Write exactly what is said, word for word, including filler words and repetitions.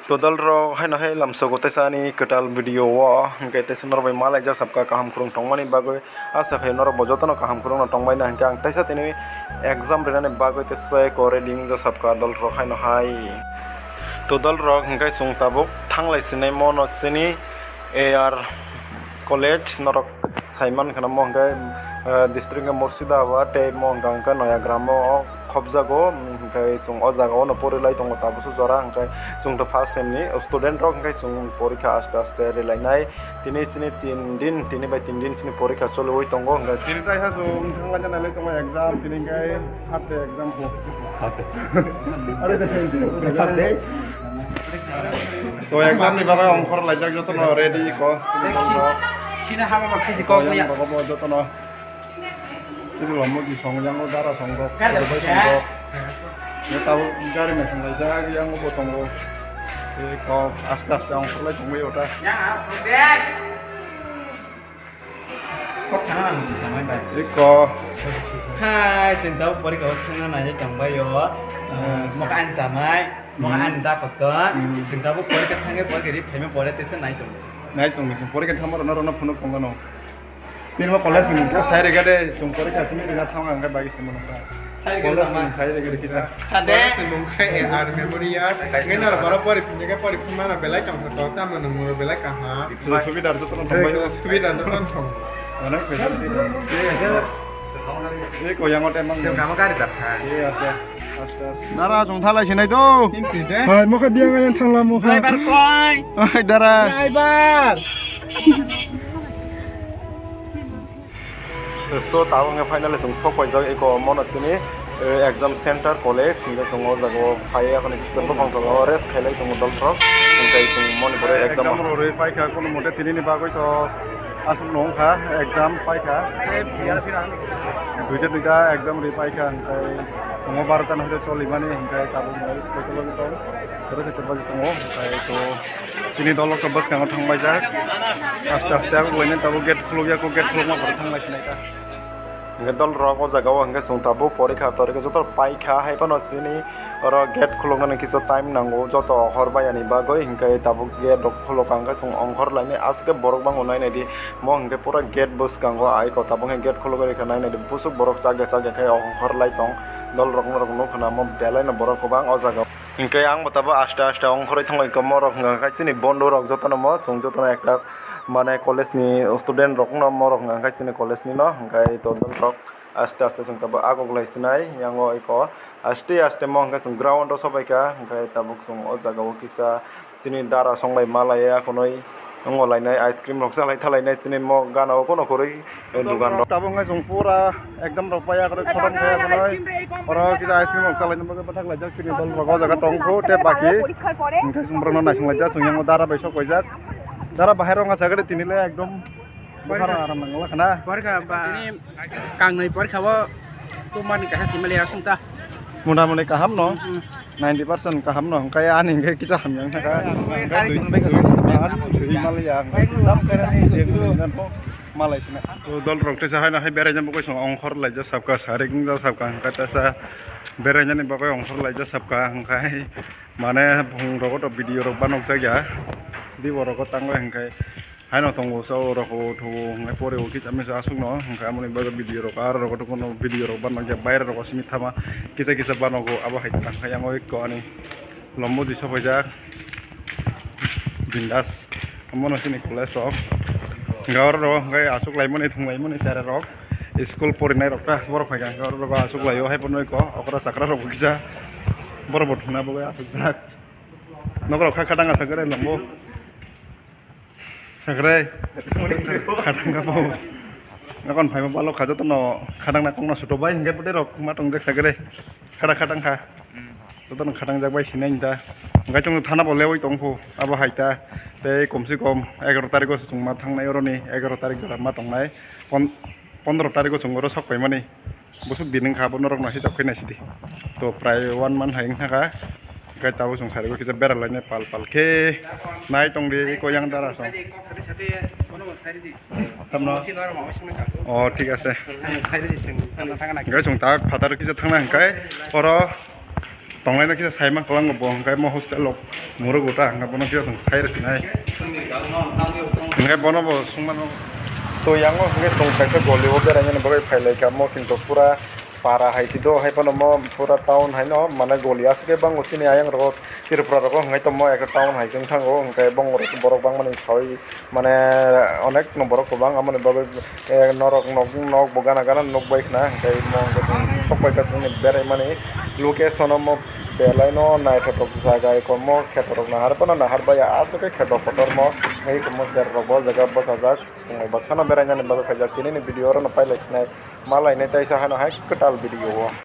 To dol rok haino hai lamsogo teisa ani kwtal video o, hwnkhe teisa norok bai malaijak sabkha kaham khulum tongmani bagwi. Asa khe norok bo jotono kaham khulumno tongbaina, hwnkhe ang teisa tini exam rinani bagwi teisa eko ready wngjak sabkha dol rok haino hai. To dol rok hwnkhe chwng tabuk thanglai sinai mono chini A R College norok saiman kheno mo hwnkhe, eh, district hwnkhe Murshidabad tei mo hwnkha hwnkhe Noyagram o khobjago, hwnkhe chwng o jaga o no pori lai tongo tabukhe jora, hwnkhe chwng to first sem ni student rok, hwnkhe chwng porikha aste aste rilainai. Tini sini tin din, tini bai tin din sini porikha choliwi tongo, hwnkhe tini taisa chwng thanglaina nailai tongo exam, tini hwnkhe half day exam bo. Half day. Are de. Half day. To exam ni bagwi ongkhor laijak jotono ready ko. Sini hama ma khisi kok ya. Jotono. Ini lomo di song yang dara song rok. Gari song rok. Ini tahu gari mesin laijak yang bo tongo. Ini ko aste aste ongkhor lai tongwi ota. Ya, oke. Kok sana ang samai bai. Iko. Hai, chwng tabuk porikha o thangna naina tongbaio. Hmm. Moka ang samai, moka ang da koto. Hmm. Chwng tabuk porikha thangwi porikha ri phaima pore tesa nai tongo. Nai tongo, chwng porikha thangma rwna rwna phunuk tongmano. Chini bo college ni mungkha sai rega de, chwng porikha simi rega thang ang bai simo nokha. College ni sai rega de kita. Sade. College ni mungkha A R Memorial. Ngai nor baro pori pinjaga pori pimana belai tong to tamo no muro belai kaha. Subida to tong. Subida to tong. Mana pesa sih. Ini kau yang hotel mang. Chwng kamo gari dak kha. Iya, iya. Aste, aste. Dara chwng thalai sinai to. Hai, mokha biang yang thangla mokha. Driver koi. Hai, dara. Driver. So, tabuk hwnkhe finally chwng sok paijak eko mono chini, eh, exam center college, hwnkhe chwng o jaga o phai ya, hwnwi kisa buphang tongo, rest khailai tongo dol rok, hwnkhe chwng moni pore exam. Exam rw rwi paikha, kono mote tini ni bagwi to aswk no wngkha, exam paikha. Duita duita exam rwi paikha, hwnkhe tongo barota no hwnkhe cholimani, hwnkhe tabuk no kotor bagwi tong, kotor bagwi tongo, hwnkhe to. Chini dol rok bwskango thangbaijak. Aste aste ang uaini tabuk gate khulukya, kok gate khulukma pore thanglai sinai ta. Hwnkhe dol rok o jaga o hwnkhe chwng tabuk porikha torikha joto paikha, hai phano chini oro gate khuluknani kisa time nango, joto hor bayani bagwi, hwnkhe tabuk gate rok khulukha hwnkhe chwng ongkhor lainai aswk khe borok bangma nainai di. Mo hwnkhe pura gate bwskango aiko tabuk hwnkhe gate khulugwi rikha nainai di, busuk borok chakya chakya khe ongkhor lai tong. Dol rok norok nukha na mo belai no borok kwbang o jaga o. Hinkhe ang bo tabuk aste aste ongkhorwi thangwi tongma rok hwnkha khe chini bondhu rok jotono mo chwng jotono ekta mane college ni student rokno mo rok hwnkha khe chini college ni no hwnkhe to rok aste aste chwng tabuk agok lai sinai yango eko aste aste mo hwnkhe chwng ground o sobaikha hwnkhe tabuk chwng o jaga o kisa chini dara song bai malaya khwnwi. Wngo lainai ice cream rok chalai thalainai chini mo gana o phano kwrwi, eh, dugan rok. Tabuk wngkha chwng pura exam rok paiya kwrwi khotom khaiya khwnwi. Oro kisa ice cream rok chalaina bagwi bwthak laijak chini dol rok o jaga tong kho tei baki. Hwnkhe chwng borokno naising laijak chwng yango dara bai sok paijak. Dara bahai rok wngkha sagri tini le ekdom bwkhak rok aram nang wngla khna. Tini kangnwi porikha o tumani kaisa simi le aswk ta. Mota moti kaham no. Hmm. Ninety percent kaham no, hwnkhe ani hwnkhe kisa hamya wngkha kha. Hwnkhe dui, dui, dui, dui, dui, sui maliya, hwnkhe tam khe nang je malai sina. To dol rok teisa haino hai berai jang bokoi song ongkhor lai ja sabka, sarik wng ja sabka, hwnkhe teisa berai jani bokoi ongkhor lai ja sabka, hwnkhe mane bung rogo to video rok banok jak ya, di borok o tang bai hwnkhe. Haino tongo sa o rok o thuo hwnkhai pore o kisa misa aswk no hwnkhai amoni bagwi video rok aro rok o video rok banok ya baire rok o simi thama kisa kisa banok o abo hai tang kha yang o ekko ani lombo di sopaijak bindas omo no sini college rok hwnkhai oro rok hwnkhai aswk lai mani thung lai mani sir rok school porinai rok ta borok phai kha hwnkhai oro rok aswk lai o hai pono ekko okra chakra rok bo kisa borok bo thungna bagwi aswk jak nok rok kha kha dang aswk rai lombo. Sakrai. Khatang ka bo. Nokon phaima balok kha jotono khatang na kokno soto bai hingke bwtwi rok ma tong jak sakrai. Khada khatang kha. Jotono khatang jak bai sinai ta. Hingke chwng thana bo lewi tong phu abo hai ta. Tei kom se kom egaro tariko se chwng ma thangnai oroni egaro tarik jora ma tongnai. Pon-, pondro tariko chwng oro sok paimani. Bwswk din wngkha, abo norokno hisab khe naisidi. To prai one month hai wngkha kha, hwnkhe tabuk chwng sarigo kisa bera lainai pal pal khe nai tongdi eko yang dara song. Tamno? O, thik ase. Hwnkhe chwng tak phatar kisa thangna hwnkhe oro Tonglaina kisa saima kwlango bo, hwnkhe mo hostel rok muruk uta, hwnkhe bono kisa chwng sai rwkhinai. Hwnkhe bono bo swngmano. To yango hwnkhe chwng kaisa goli o beraimani bagwi phailaikha, mo kinto pura para hai se do, hai phano mo pura town hai no, mane goli aswk khe bango chini ayang rogo, Tripura rogo hwnkhe to mo ekta town hai se wng thango, hwnkhe bongorok borok bangmani sawi mane onek no borok kwbang, amoni bagwi eh, norok nok, nok bo gana gana nukbai khna, hwnkhe mo hwnkhe chwng sok bai kha chwngni beraimani location o mo belai no naithotok jaga, eko mo kheto rok nahar phano nahar bai aswk khe kheto kotor mo, eko mo cherrok bo o jaga bwsajak, chwng bai baksa no berainani bagwi phaijak, tini ni video oro no pailai sinai, ma lainai teisa hano hai kwtal video o.